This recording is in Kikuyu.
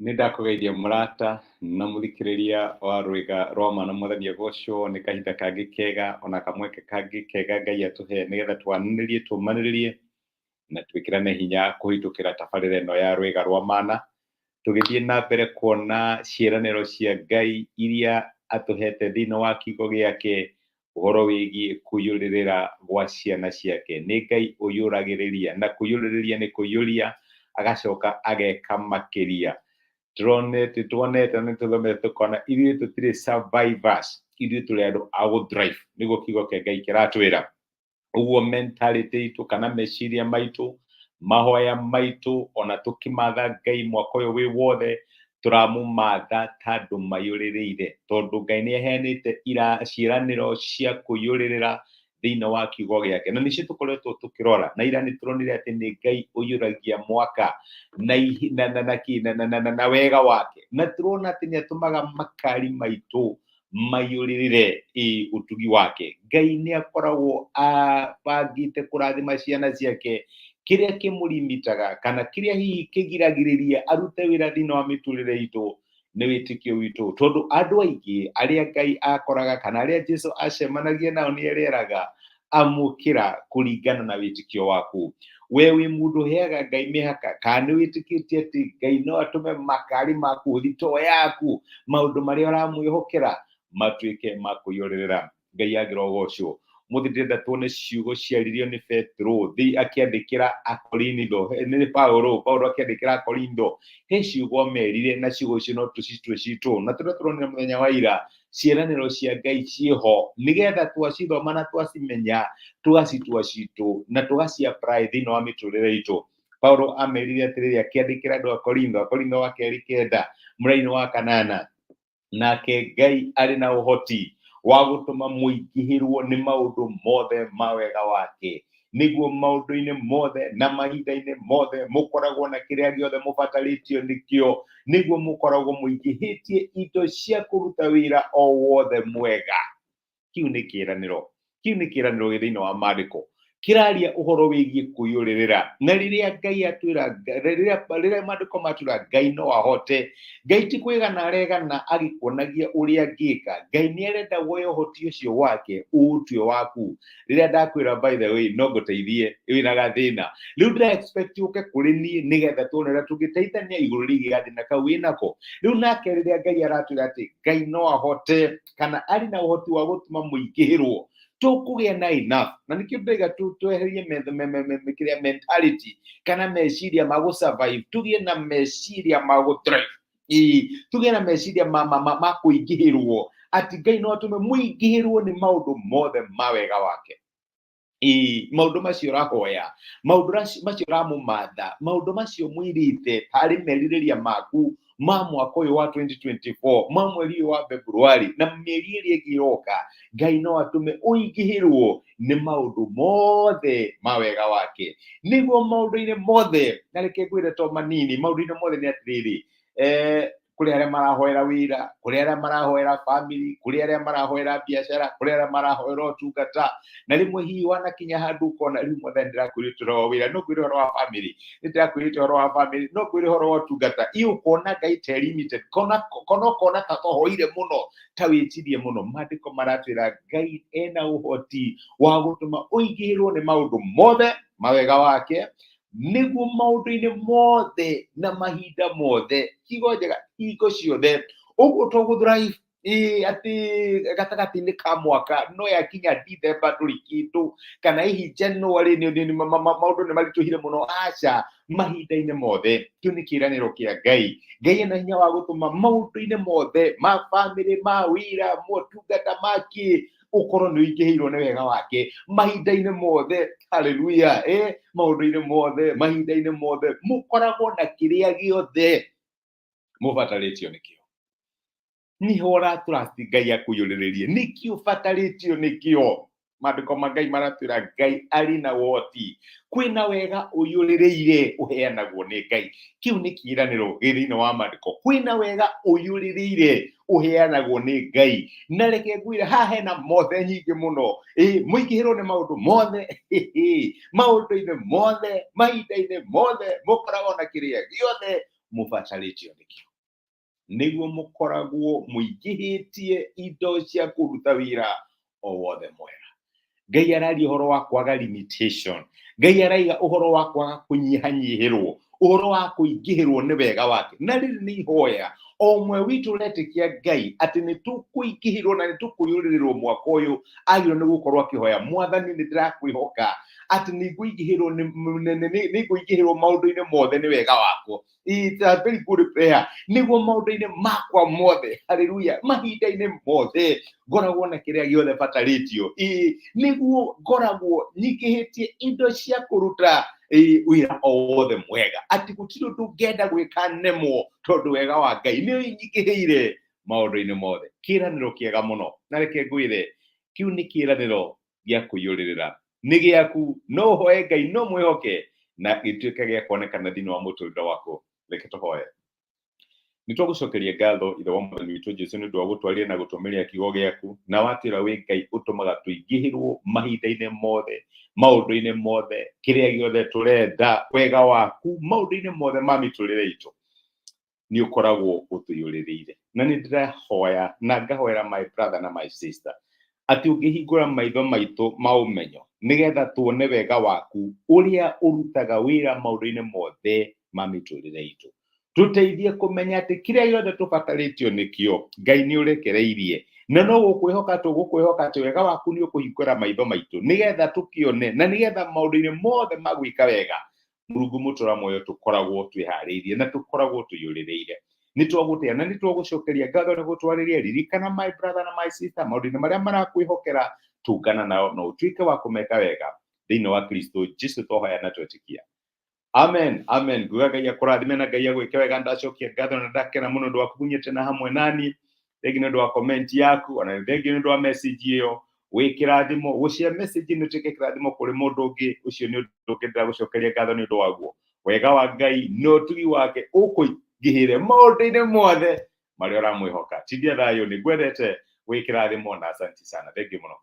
Nĩ ndakũgeithia mũrata na mũthikĩrĩria wa rwĩga rwa ma na Mwathani agocwo. Nĩ kahinda kangĩ kega ona kamweke kangĩ kega Ngai atũhe nĩgetha twanĩrĩrie, tũmanĩrĩrie na twĩkĩrane hinya kũhĩtũkĩra tabarĩra ĩno ya rwĩga rwa mana, tũgĩthiĩ na mbere kuona ciĩranĩro cia Ngai iria atũhete thĩinĩ wa kiugo gĩake ũhoro wĩgiĩ kũiyũrĩrĩra gwa ciana ciake. Nĩ Ngai ũiyũragĩrĩria, na kũiyũrĩrĩria nĩ kũiyũria agacoka ageka makĩria. Tũronete, tuonete na nĩtũthomete tũkona ithuĩ tũtirĩ survivors, ithuĩ tũrĩ andũ a gũ thrive, nĩguo kiugo kĩa Ngai kĩratwĩra. Ũguo mentality itũ kana meciria maitũ, mahoya maitũ, ona tũkĩmatha Ngai mwaka ũyũ wĩ wothe, tũramũmatha ta andũ maiyũrĩrĩire, tondũ Ngai nĩ aheanĩte ira ciĩranĩro cia kũiyũrĩrĩra thĩinĩ wa kiugo gĩake, na nĩcio tũkoretwo tũkĩrora. Na ira nĩ tũronire atĩ nĩ Ngai ũiyũragia mwaka na, na, na, na, na, na, na, na, na wega wake, na tũrona atĩ nĩ atũmaga makari maitũ maiyũrĩrĩre ĩ ũtugi wake. Ngai nĩ akoragwo abangĩte kũrathima ciana ciake. Kĩrĩa kĩmũrimitaga kana kĩrĩa hihi kĩgiragĩrĩria arute wĩra thĩinĩ wa mĩtũrĩre itũ nĩ wĩtĩkio witũ, tondũ andũ aingĩ arĩa Ngai akoraga kana arĩa Jesu acemanagia nao nĩ ereraga amũkĩra kũringana na wĩtĩkio waku. We wĩ mũndũ ũheaga Ngai mĩhaka, kana nĩ wĩtĩkĩtie atĩ Ngai no atũme makari maku, thitoo yaku, maũndũ marĩa ũramwĩhokera matuĩke ma kũiyũrĩrĩra? Ngai angĩrogocwo. Mũthĩ ndĩrenda tuone ciugo ciaririo nĩ Petero thĩ akĩandĩkĩra Akorintho, nĩ Paulo, Paulo akĩandĩkĩra Akorintho, he ciugo amerire, na ciugo icio no tũcitue citũ. Na tũrĩa tũronire mũthenya wa ira, ciĩranĩro cia Ngai ciĩho nĩgetha twacithoma na twacimenya tũgacitua citũ na tũgaci apply thĩinĩ wa mĩtũrĩre itũ. Paulo amerire atĩrĩrĩ akĩandĩkĩra andũ a Korintho, Akorintho wa kerĩ 9 mũraini wa 8: "Nake Ngai arĩ na ũhoti wa gũtũma mũingĩhĩrwo nĩ maũndũ mothe ma wega wake, nĩguo maũndũ-inĩ mothe na mahinda-inĩ mothe mũkoragwo na kĩrĩa gĩothe mũbatarĩtio nĩkĩo, nĩguo mũkoragwo mũingĩhĩtie indo cia kũruta wĩra o wothe mwega." Kĩu nĩ kĩĩranĩro, kĩu nĩ kĩĩranĩro gĩ thĩinĩ wa maandĩko kĩraria ũhoro wĩgiĩ kũiyũrĩrĩra. Na rĩrĩa Ngai atwĩra, rĩrĩa maandĩko matwĩra Ngai no ahote, Ngai ti kwĩgana aregana agĩkuonagia ũrĩa angĩka. Ngai nĩ arenda woe ũhoti ũcio wake ũũtue waku. Rĩrĩa ndakwĩra, "By the way, no ngũteithie wĩna gathĩna," rĩu ndĩra expect ũke kũrĩ niĩ nĩgetha tuone ũrĩa tũngĩteithania igũrũ rĩgiĩ gathĩna kau wĩnako rĩu. Nake rĩrĩa Ngai aratwĩra atĩ Ngai no ahote kana arĩ na ũhoti wa gũtũma mũingĩhĩrwo, tũkũgĩa na enough. Na nĩkĩo ndĩraiga tweherie kĩrĩa mentality kana meciria ma gũ survive, tũgĩe na meciria ma gũ thrive. Ĩĩ, tũgĩe na meciria ma kũingĩhĩrwo, atĩ Ngai no atũme mũingĩhĩrwo nĩ maũndũ mothe ma wega wake. Ĩĩ, maũndũ macio ũrahoya, maũndũ macio ũramũmatha, maũndũ macio mwĩrĩte tarĩ merirĩria maku ma mwaka ũyũ wa 2024, ma mweri ũyũ wa February na mĩeri ĩrĩa ĩngĩ ĩroka, Ngai no atũme ũingĩhĩrwo nĩ maũndũ mothe ma wega wake, nĩguo maũndũ-inĩ mothe. Na reke ngwĩre to manini, maũndũ-inĩ mothe nĩ atĩrĩrĩ, kũrĩ arĩa marahoera wĩra, kũrĩ arĩa marahoera family, kũrĩ arĩa marahoera biacara, kũrĩ arĩa marahoera ũtungata. Na rĩmwe hihi wanakinya handũ ũkona rĩu, "Mwathani, ndĩrakwĩrĩte ũhoro wa wĩra, no ngwĩre ũhoro wa family, nĩ ndĩrakwĩrĩte ũhoro wa family, no ngwĩre ũhoro wa ũtungata." Ĩ ũkona Ngai te limited, kona kona ũkona ta tohoire mũno, ta wĩtirie mũno. Maandĩko maratwĩra Ngai ena ũhoti wa gũtũma ũingĩhĩrwo nĩ maũndũ mothe mawega wake, nĩguo maũndũ-inĩ mothe na mahinda mothe, kiugo njega, hingo ciothe, ũguo to gũ thrive ĩĩ atĩ gatagatĩ-inĩ ka mwaka, no yakinya December ndũrĩ kĩndũ, kana hihi January maũndũ nĩ maritũhire mũno. Aca, mahinda-inĩ mothe. Kĩu nĩ kĩĩranĩro kĩa Ngai. Ngai ena hinya wa gũtũma maũndũ-inĩ mothe ma bamĩrĩ, ma wĩra, motungata, ma kĩ, ũkorwo nĩ ũingĩhĩirwo nĩ wega wake mahinda-inĩ mothe. Haleluya! Maũndũ-inĩ mothe, mahinda-inĩ mothe, mũkoragwo na kĩrĩa gĩothe mũbatarĩtio nĩkĩo. Niho ũra trust Ngai akũiyũrĩrĩrie nĩkĩ ũbatarĩtio nĩkĩo. Maandĩko ma Ngai maratwĩra Ngai arĩ na woti, kwĩna wega ũiyũrĩrĩire ũheanagwo nĩ Ngai. Kĩu nĩ kĩĩranĩro gĩ thĩinĩ wa maandĩko, kwĩna wega ũiyũrĩrĩire ũheanagwo nĩ Ngai. Na reke ngwĩre, haha hena mothe nyingĩ mũno. Ĩ mũingĩhĩrwo nĩ maũndũ mothe, maũndũ-inĩ mothe, mahinda-inĩ mothe, mũkoragwo na kĩrĩa gĩothe mũbatarĩtio nĩkĩo. Nĩguo mũkoragwo mũingĩhĩtie indo cia kũruta wĩra o wothe mwega. Ngai araria ũhoro wa kwaga limitation. Ngai araiga ũhoro wa kwaga kũnyihanyihĩrwo, ũhoro wa kũingĩhĩrwo nĩ wega wake. Na rĩrĩ nĩ ihoya o ũmwe witũ ũretĩkia Ngai atĩ nĩ tũkũingĩhĩrwo na nĩ tũkũiyũrĩrĩrwo mwaka ũyũ, agĩrĩirwo nĩ gũkorwo akĩhoya, Mwathani, nĩ ndĩrakwĩhoka atĩ nĩ ngũingĩhĩrwo nĩ ngũingĩhĩrwo maũndũ-inĩ mothe nĩ wega waku. It's a very good prayer. Nĩguo maũndũ-inĩ makwa mothe, haleluya, mahinda-inĩ mothe ngoragwo na kĩrĩa gĩothe batarĩtio. Ĩĩ, nĩguo ngoragwo nyingĩhĩtie indo cia kũruta wĩra o wothe mwega, atĩ gũtirĩ ũndũ ngenda gwĩka nemwo, tondũ wega wa Ngai nĩ ũnyingĩhĩire maũndũ-inĩ mothe. Kĩĩranĩro kĩega mũno, na reke ngwĩre, kĩu nĩ kĩĩranĩro gĩa kũiyũrĩrĩra, nĩ gĩaku. No ũhoe Ngai, no mwĩhoke, na gĩtuĩke gĩa kuonekana thĩinĩ wa mũtũrĩre waku. Reke tũhoe. Nĩ twagũcokeria ngatho, Ithe wa Mwathani witũ Jesu, nĩ ũndũ wa gũtwarĩria na gũtũmĩria kiugo gĩaku, na watwĩra wĩ Ngai ũtũmaga tũingĩhĩrwo mahinda-inĩ mothe, maũndũ-inĩ mothe, kĩrĩa gĩothe tũrenda, wega waku maũndũ-inĩ mothe ma mĩtũrĩre itũ nĩ ũkoragwo ũtũiyũrĩrĩire. Na nĩ ndĩrahoya na ngahoera my brother na my sister atĩ ũngĩhingũra maitho maitũ ma ũmenyo nĩgetha tuone wega waku ũrĩa ũrutaga wĩra maũndũ-inĩ mothe ma mĩtũrĩre itũ. Tũteithie kũmenya atĩ kĩrĩa gĩothe tũbatarĩtio nĩkĩo, Ngai nĩ ũrekereirie, na no gũkwĩhoka tũgũkwĩhoka atĩ wega waku nĩ ũkũhingũra maitho maitũ nĩgetha tũkĩone, na nĩgetha maũndũ-inĩ mothe ma gwĩka wega, Mũrungu mũtũra muoyo, tũkoragwo twĩharĩirie na tũkoragwo tũiyũrĩrĩire. Nĩ twagũtĩa na nĩ twagũcokeria ngatho nĩ gũtwarĩria. Ririkana my brother na my sister maũndũ-inĩ marĩa marakwĩhokera, tũngana nao na ũtuĩke wa kũmeka wega thĩinĩ wa Kristo Jesu, twahoya na twetĩkia. Amen, amen. Nguga Ngai akũrathime na Ngai agwĩke wega. Ndacokia ngatho na ndakena mũno ũndũ wa kũgunyĩte na hamwe nani. Thengi nĩ ũndũ wa comment yaku, ona thengi nĩ ũndũ wa message ĩyo. Wĩ kĩrathimo gũshare message nĩ ũtuĩke kĩrathimo kũrĩ mũndũ ũngĩ. Ũcio nĩ ũndũ ũngĩ ndĩragũcokeria ngatho nĩ ũndũ waguo. Wega wa Ngai na ũtugi wake ũkũingĩhĩre maũndũ-inĩ mothe marĩa ũramwĩhoka. Tindia thayũ, nĩ ngwendete. Wĩ kĩrathimo na asanti sana, thengi mũno.